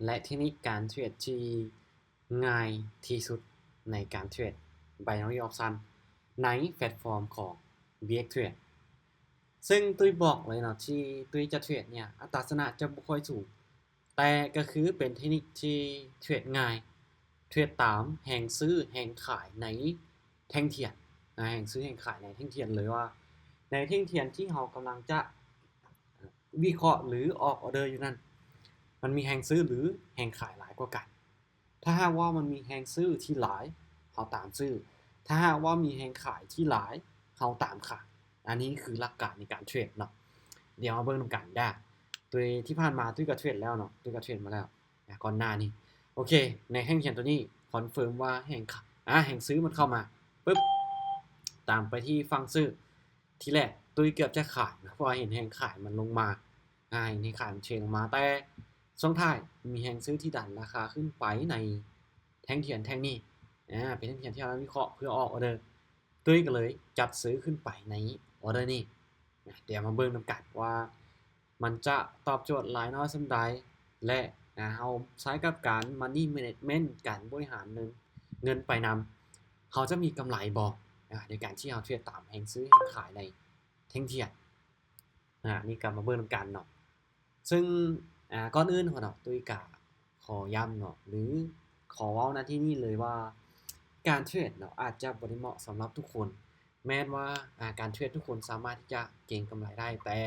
ແລະ ເທັກນິກການເທຣດທີ່ງ່າຍທີ່ສຸດໃນການເທຣດ Binary Option ໃນແພລດຟອມຂອງ BXTrade ເຊິ່ງຕຸ້ຍບອກເລີຍເນາະ ທີ່ຕຸ້ຍຈະເທຣດເນີ້ຍ ອັດຕາຊະນະຈະບໍ່ຄ່ອຍສູງ ແຕ່ກໍຄືເປັນເທັກນິກທີ່ເທຣດງ່າຍ ເທຣດຕາມແຮງຊື້ແຮງຂາຍໃນແທ່ງທຽນນະ, ແຮງຊື້ແຮງຂາຍໃນແທ່ງທຽນເລີຍວ່າ ໃນແທ່ງທຽນທີ່ເຮົາກຳລັງຈະວິເຄາະ ຫຼື ອອກອອເດີຢູ່ນັ້ນ ມັນມີແຮງຊື້ ຫຼື ແຮງຂາຍຫຼາຍກວ່າກັນ. ຖ້າຫາກວ່າມັນມີແຮງຊື້ທີ່ຫຼາຍ ເຮົາຕາມຊື້, ຖ້າຫາກວ່າມີແຮງຂາຍທີ່ຫຼາຍ ເຮົາຕາມຂາຍ. ອັນນີ້ຄືຫຼັກການໃນການເທຣດເນາະ. ດຽວມາເບິ່ງນຳກັນເດີ້. ໂດຍທີ່ຜ່ານມາຕຸ້ຍກໍເທຣດແລ້ວເນາະ, ຕຸ້ຍກໍເທຣດມາແລ້ວນະ ກ່ອນໜ້ານີ້. ໂອເຄ, ໃນແທ່ງທຽນຕົວນີ້ຄອນເຟີມວ່າແຮງຂາ ອາ ແຮງຊື້ມັນເຂົ້າມາປຶບ, ຕາມໄປທີ່ຝັ່ງຊື້. ທີແລກຕຸ້ຍເກືອບຈະຂາຍນະ ເພາະວ່າເຫັນແຮງຂາຍມັນລົງມາ, ອາ ເຫັນແຮງຂາຍມັນເທລົງມາ, ແຕ່ຊ່ວງທ້າຍມີແຮງຊື້ທີ່ດັນລາຄາຂຶ້ນໄປໃນແທ່ງທຽນແທ່ງນີ້, ອາ ເປັນແທ່ງທຽນທີ່ເຮົາໄດ້ວິເຄາະເພື່ອອອກອອເດີ. ຕຸ້ຍກໍເລີຍຈັດຊື້ຂຶ້ນໄປໃນອອເດີນີ້ນະ. ດຽວມາເບິ່ງນຳກັນວ່າ ມັນຈະຕອບໂຈດຫຼາຍນ້ອຍສ່ຳໃດ ແລະ ນະ ເຮົາໃຊ້ກັບການ Money Management ການບໍລິຫານເງິນ ເງິນໄປນຳ, ເຮົາຈະມີກຳໄລບໍ່ ອາ ໃນການທີ່ເຮົາເທຣດຕາມແຮງຊື້ແຮງຂາຍໃນແທ່ງທຽນ. ອາ ນີ້ກໍມາເບິ່ງນຳກັນເນາະ. ເຊິ່ງ ອາ ກ່ອນອື່ນເນາະ ຕຸ້ຍກະຂໍຢ້ຳເນາະ ຫຼື ຂໍເວົ້ານະທີ່ນີ້ເລີຍວ່າ ການເທຣດເນາະ ອາດຈະບໍ່ໄດ້ເໝາະສຳລັບທຸກຄົນ. ແມ່ນວ່າ ອາ ການເທຣດທຸກຄົນສາມາດທີ່ຈະເກັງກຳໄລໄດ້, ແຕ່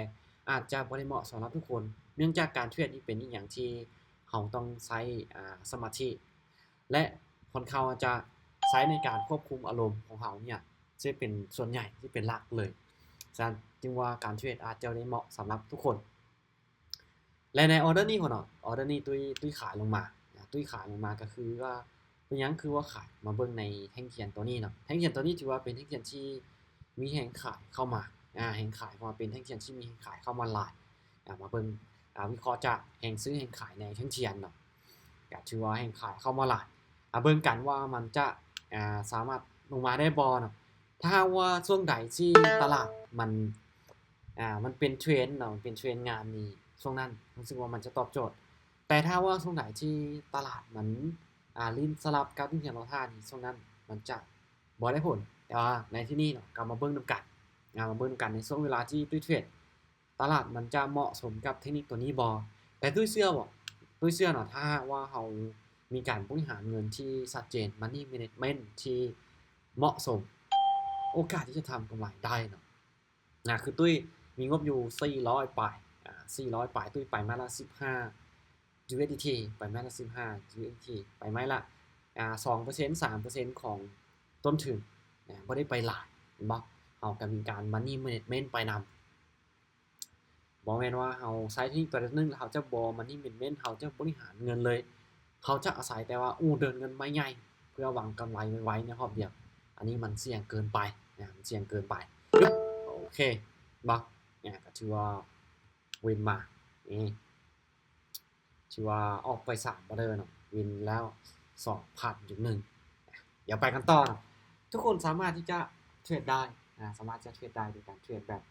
ອາດຈະບໍ່ໄດ້ເໝາະສຳລັບທຸກຄົນ, ເນື່ອງຈາກການເທຣດນີ້ເປັນອີ່ຫຍັງທີ່ເຮົາຕ້ອງໃຊ້ ອາ ສະມາທິ ແລະ ຂ້ອນຂ້າງອາດຈະໃຊ້ໃນການຄວບຄຸມອາລົມຂອງເຮົາເນຍ ຈະເປັນສ່ວນໃຫຍ່ ຈະເປັນຫຼັກເລີຍ. ສະນັ້ນຈຶ່ງວ່າການເທຣດອາດຈະບໍ່ໄດ້ເໝາະສຳລັບທຸກຄົນ. ແລະ ໃນອອເດີນີ້ພຸ້ນເນາະ ອອເດີນີ້ຕຸ້ຍ ຕຸ້ຍຂາຍລົງມານະ, ຕຸ້ຍຂາຍລົງມາກໍຄືວ່າເປັນຫຍັງຄືວ່າຂາຍ? ມາເບິ່ງໃນແທ່ງທຽນຕົວນີ້ເນາະ. ແທ່ງທຽນຕົວນີ້ຖືວ່າເປັນແທ່ງທຽນທີ່ມີແຮງຂາຍເຂົ້າມາ, ອາ ແຮງຂາຍເຂົ້າມາ ເປັນແທ່ງທຽນທີ່ມີແຮງຂາຍເຂົ້າມາຫຼາຍ. ອາ ມາເບິ່ງ ອາ ວິເຄາະຈາກແຮງຊື້ແຮງຂາຍໃນແທ່ງທຽນເນາະ, ກໍຖືວ່າແຮງຂາຍເຂົ້າມາຫຼາຍ. ອາ ເບິ່ງກັນວ່າມັນຈະ ອາ ສາມາດລົງມາໄດ້ບໍ່ເນາະ. ຖ້າຫາກວ່າຊ່ວງໃດທີ່ຕະຫຼາດມັນ ອາ ມັນເປັນເທຣນເນາະ ມັນເປັນເທຣນງາມນີ້ ຊ່ວງນັ້ນຮູ້ສຶກວ່າມັນຈະຕອບໂຈດ. ແຕ່ຖ້າວ່າຊ່ວງໃດທີ່ຕະຫຼາດມັນ ອາ ຫຼິ້ນສະຫຼັບກັບວິກເຫັນລໍຖ້ານີ້ ຊ່ວງນັ້ນມັນຈະບໍ່ໄດ້ຜົນ. ແຕ່ວ່າໃນທີ່ນີ້ເນາະ ກໍມາເບິ່ງນຳກັນ ອາ ມາເບິ່ງນຳກັນໃນຊ່ວງເວລາທີ່ຕຸ້ຍເທຣດ ຕະຫຼາດມັນຈະເໝາະສົມກັບເທັກນິກຕົວນີ້ບໍ່? ແຕ່ຕຸ້ຍເຊື່ອບໍ່? ຕຸ້ຍເຊື່ອເນາະ ຖ້າຫາກວ່າເຮົາມີການບໍລິຫານເງິນທີ່ຊັດເຈນ Money Management ທີ່ເໝາະສົມ ໂອກາດທີ່ຈະທຳກຳໄລໄດ້ເນາະ. ນະ ຄືຕຸ້ຍມີງົບຢູ່ສີ່ຮ້ອຍປາຍ ອາ ສີ່ຮ້ອຍປາຍ ຕຸ້ຍໄປໄມ້ລະສິບຫ້າ USDT ໄປໄມ້ລະສິບຫ້າ USDT ໄປໄມ້ລະ ອາ ສອງເປີເຊັນ ສາມເປີເຊັນຂອງຕົ້ນທຶນນະ ບໍ່ໄດ້ໄປຫຼາຍ ເຫັນບໍ່? ເຮົາກໍມີການ Money Management ໄປນຳ. ບໍ່ແມ່ນວ່າເຮົາໃຊ້ເທັກນິກຕົວໃດຕົວໜຶ່ງ ແລ້ວເຮົາຈະບໍ່ Money Management ເຮົາຈະບໍລິຫານເງິນເລີຍ. ເຮົາຈະອາໄສແຕ່ວ່າ ໂອ້ ເດີນເງິນໄມ້ໃຫຍ່ ເພື່ອຫວັງກຳໄລໄວໆໃນຮອບດຽວ. ອັນນີ້ມັນສ່ຽງເກີນໄປນະ ມັນສ່ຽງເກີນໄປ. ໂອເຄ ບໍ່ ນະ ກໍຖືວ່າວິນມາ ນີ້ ຖືວ່າອອກໄປສາມອອເດີເນາະ ວິນແລ້ວສອງ ພາດຢູ່ໜຶ່ງ. ດຽວໄປກັນຕໍ່ເນາະ. ທຸກຄົນສາມາດທີ່ຈະເທຣດໄດ້ນະ ສາມາດຈະເທຣດໄດ້ໂດຍການເທຣດແບບ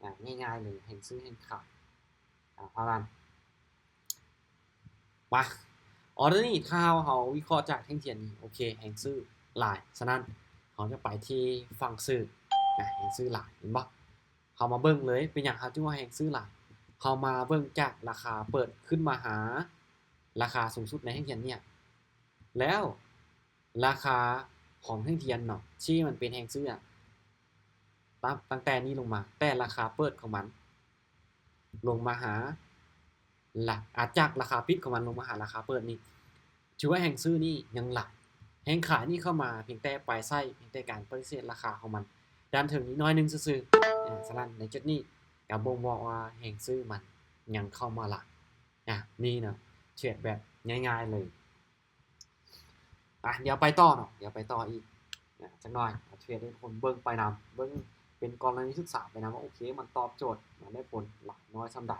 ອ່າ ງ່າຍໆເລີຍ ແຮງຊື້ແຮງຂາຍ ອ່າ ເທົ່ານັ້ນ. ມາ ອອເດີນີ້ ຖ້າເຮົາ ເຮົາວິເຄາະຈາກແທ່ງທຽນນີ້ ໂອເຄ ແຮງຊື້ຫຼາຍ ສະນັ້ນເຮົາຈະໄປທີ່ຝັ່ງຊື້ນະ ແຮງຊື້ຫຼາຍ ເຫັນບໍ່? ເຮົາມາເບິ່ງເລີຍ ເປັນຫຍັງເຮົາຈຶ່ງວ່າແຮງຊື້ຫຼາຍ? ເຮົາມາເບິ່ງຈາກລາຄາເປີດຂຶ້ນມາຫາລາຄາສູງສຸດໃນແທ່ງທຽນນີ້ ແລ້ວລາຄາຂອງແທ່ງທຽນເນາະ ທີ່ມັນເປັນແຮງຊື້ອະ ຕັ້ງ ຕັ້ງແຕ່ນີ້ລົງມາ ແຕ່ລາຄາເປີດຂອງມັນ ລົງມາຫາ ລະ ອາ ຈາກລາຄາປິດຂອງມັນລົງມາຫາລາຄາເປີດນີ້ ຖືວ່າແຮງຊື້ນີ້ຍັງຫຼາຍ ແຮງຂາຍນີ້ເຂົ້າມາພຽງແຕ່ປາຍໄສ້ ພຽງແຕ່ການປະຕິເສດລາຄາຂອງມັນດ້ານເທິງນີ້ໜ້ອຍໜຶ່ງຊື່ໆ. ອາ ສະນັ້ນໃນຈຸດນີ້ກໍບົ່ງບອກວ່າແຮງຊື້ມັນຍັງເຂົ້າມາຫຼາຍ. ອາ ນີ້ນະ ເທຣດແບບງ່າຍໆເລີຍ. ອາ ດຽວໄປຕໍ່ເນາະ ດຽວໄປຕໍ່ອີກນະ ຈັກໜ້ອຍ ເທຣດໃຫ້ທຸກຄົນເບິ່ງໄປນຳ ເບິ່ງເປັນກໍລະນີສຶກສາໄປນຳວ່າ ໂອເຄ ມັນຕອບໂຈດ ມັນໄດ້ຜົນຫຼາຍນ້ອຍສ່ຳໃດ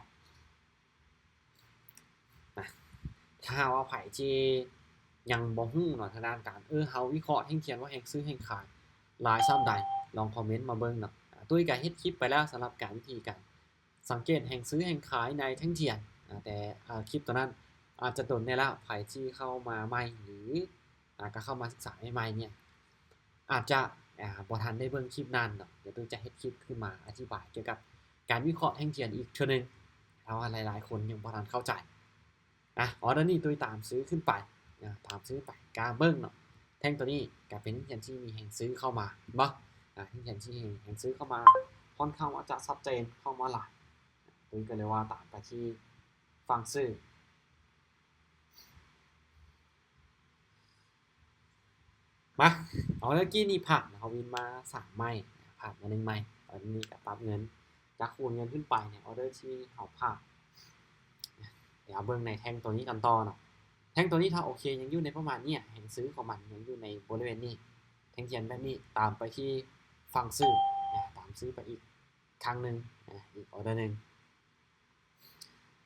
ນະ. ຖ້າຫາກວ່າໃຜທີ່ຍັງບໍ່ຮູ້ເນາະ ທາງດ້ານການ ເອີ ເຮົາວິເຄາະແທ່ງທຽນວ່າແຮງຊື້ແຮງຂາຍຫຼາຍສ່ຳໃດ ລອງຄອມເມັນມາເບິ່ງເນາະ. ອາ ຕຸ້ຍກໍເຮັດຄລິບໄປແລ້ວ ສຳລັບການ ວິທີການ ສັງເກດແຮງຊື້ແຮງຂາຍໃນແທ່ງທຽນ ອາ ແຕ່ ອາ ຄລິບຕົວນັ້ນ ອາດຈະດົນແດ່ແລ້ວ ໃຜທີ່ເຂົ້າມາໃໝ່ ຫຼື ອາ ກໍເຂົ້າມາສຶກສາໃໝ່ໆ ເນີ້ຍ ອາດຈະ ອາ ບໍ່ທັນໄດ້ເບິ່ງຄລິບນັ້ນເນາະ. ດຽວຕຸ້ຍຈະເຮັດຄລິບຂຶ້ນມາອະທິບາຍກ່ຽວກັບການວິເຄາະແທ່ງທຽນອີກເທື່ອໜຶ່ງ ເພາະວ່າຫຼາຍໆຄົນຍັງບໍ່ທັນເຂົ້າໃຈ. ອາ ອໍເດີນີ້ຕຸ້ຍຕາມຊື້ຂຶ້ນໄປ ອາ ຕາມຊື້ໄປ ກະເບິ່ງເນາະ ແທ່ງໂຕນີ້ກະເປັນແທ່ງທຽນທີ່ມີແຮງຊື້ເຂົ້າມາ ເຫັນບໍ່? ອາ ແທ່ງທຽນທີ່ມີແຮງຊື້ເຂົ້າມາ ຄ່ອນຂ້າງວ່າຈະຊັດເຈນເຂົ້າມາຫຼາຍ. ຕຸ້ຍກໍເລີຍວ່າຕາມໄປທີ່ຝັ່ງຊື້. ມາ ເອົາ ເມື່ອກີ້ນີ້ຜ່ານ ເຮົາວິນມາສາມໄມ້ ຜ່ານມາໜຶ່ງໄມ້ ຕອນນີ້ກໍປັບເງິນຈາກຄູນເງິນຂຶ້ນໄປໃນອອເດີທີ່ເຮົາຜ່ານ. ດຽວເບິ່ງໃນແທ່ງໂຕນີ້ກັນຕໍ່ເນາະ. ແທ່ງໂຕນີ້ຖ້າໂອເຄ ຍັງຢູ່ໃນປະມານນີ້ ແຮງຊື້ຂອງມັນຍັງຢູ່ໃນບໍລິເວນນີ້ ແທ່ງທຽນແບບນີ້ ຕາມໄປທີ່ຝັ່ງຊື້ ຕາມຊື້ໄປອີກຄັ້ງໜຶ່ງ ອີກອອເດີໜຶ່ງ.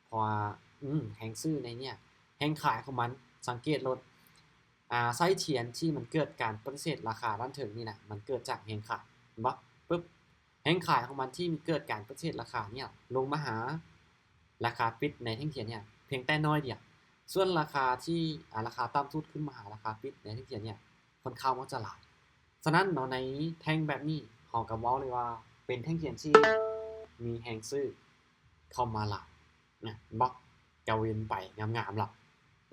ເພາະວ່າ ອືມ ແຮງຊື້ໃນເນີ້ຍ ແຮງຂາຍຂອງມັນ ສັງເກດໂລດ ອາ ໄສ້ທຽນທີ່ມັນເກີດການປະຕິເສດລາຄາດ້ານເທິງນີ້ນະ ມັນເກີດຈາກແຮງຂາຍ ເຫັນບໍ່? ປຶບ ແຮງຂາຍຂອງມັນທີ່ເກີດການປະຕິເສດລາຄາເນີ້ຍ ລົງມາຫາລາຄາປິດໃນແທ່ງທຽນເນີ້ຍ ພຽງແຕ່ໜ້ອຍດຽວ. ສ່ວນລາຄາທີ່ ອາ ລາຄາຕ່ຳສຸດຂຶ້ນມາຫາລາຄາປິດໃນແທ່ງທຽນເນີ້ຍ ຄ່ອນຂ້າງວ່າຈະຫຼາຍ. ສະນັ້ນເນາະ ໃນແທ່ງແບບນີ້ ເຮົາກໍເວົ້າເລີຍວ່າເປັນແທ່ງທຽນທີ່ມີແຮງຊື້ເຂົ້າມາຫຼາຍນະ ເຫັນບໍ່? ກະວິນໄປງາມໆລະ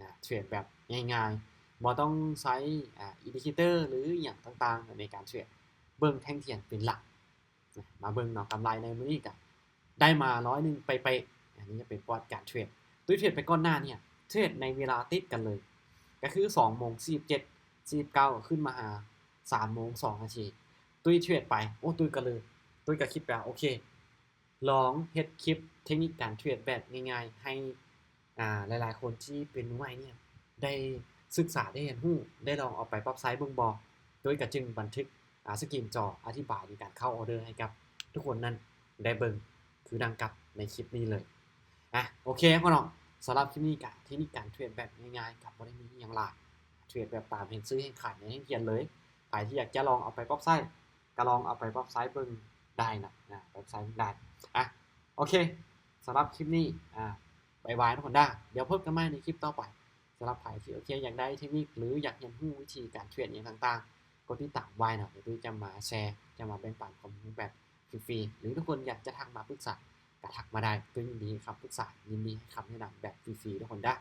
ນະ ເທຣດແບບງ່າຍໆ ບໍ່ຕ້ອງໃຊ້ ອາ ອິນດິເຄເຕີ ຫຼື ອີ່ຫຍັງຕ່າງໆໃນການເທຣດ ເບິ່ງແທ່ງທຽນເປັນຫຼັກ. ມາເບິ່ງເນາະ ກຳໄລໃນມື້ນີ້ກະໄດ້ມາຮ້ອຍໜຶ່ງເປະໆ. ອັນນີ້ຈະເປັນປະຫວັດການເທຣດ. ຕຸ້ຍເທຣດໄປກ່ອນໜ້ານີ້ ເທຣດໃນເວລາຕິດກັນເລີຍ ກໍຄືສອງໂມງສີ່ສິບເຈັດ ສີ່ສິບເກົ້າ ຂຶ້ນມາຫາສາມໂມງສອງນາທີ ຕຸ້ຍເທຣດໄປ ໂອ້ ຕຸ້ຍກໍເລີຍ ຕຸ້ຍກໍຄິດໄປວ່າ ໂອເຄ ລອງເຮັດຄລິບເທັກນິກການເທຣດແບບງ່າຍໆ ໃຫ້ ອາ ຫຼາຍໆຄົນທີ່ເປັນມືໃໝ່ນີ້ໄດ້ສຶກສາ ໄດ້ຮຽນຮູ້ ໄດ້ລອງເອົາໄປປັບໃຊ້ເບິ່ງບໍ່? ໂດຍກະຈຶ່ງບັນທຶກ ອາ ສະກຣີນຈໍອະທິບາຍໃນການເຂົ້າອອເດີໃຫ້ກັບທຸກຄົນນັ້ນໄດ້ເບິ່ງ ຄືດັ່ງກັບໃນຄລິບນີ້ເລີຍ. ອາ ໂອເຄພໍ່ນ້ອງ ສຳລັບຄລິບນີ້ກະເທັກນິກການເທຣດແບບງ່າຍໆ ກະບໍ່ໄດ້ມີອີ່ຫຍັງຫຼາຍ ເທຣດແບບຕາມແຮງຊື້ແຮງຂາຍໃນແທ່ງທຽນເລີຍ. ໃຜທີ່ຢາກຈະລອງເອົາໄປປັບໃຊ້ ກໍລອງເອົາໄປປັບໃຊ້ເບິ່ງໄດ້ນະ ນະ ປັບໃຊ້ເບິ່ງໄດ້. ອາ ໂອເຄ ສຳລັບຄລິບນີ້ ອາ ບາຍບາຍທຸກຄົນເດີ. ດຽວພົບກັນໃໝ່ໃນຄລິບຕໍ່ໄປ. ສຳລັບໃຜທີ່ ໂອເຄ ຢາກໄດ້ເທັກນິກ ຫຼື ຢາກຮຽນຮູ້ວິທີການເທຣດຫຍັງຕ່າງໆ ກົດຕິດຕາມໄວ້ເນາະ ດຽວຕຸ້ຍຈະມາແຊ ຈະມາແບ່ງປັນຄວາມຮູ້ແບບຟຣີໆ ຫຼື ທຸກຄົນຢາກຈະທັກມາປຶກສາ ກໍທັກມາໄດ້ ຕຸ້ຍຍິນດີໃຫ້ຄຳປຶກສາ ຍິນດີໃຫ້ຄຳແນະນຳແບບຟຣີໆ ທຸກຄົນເດີ.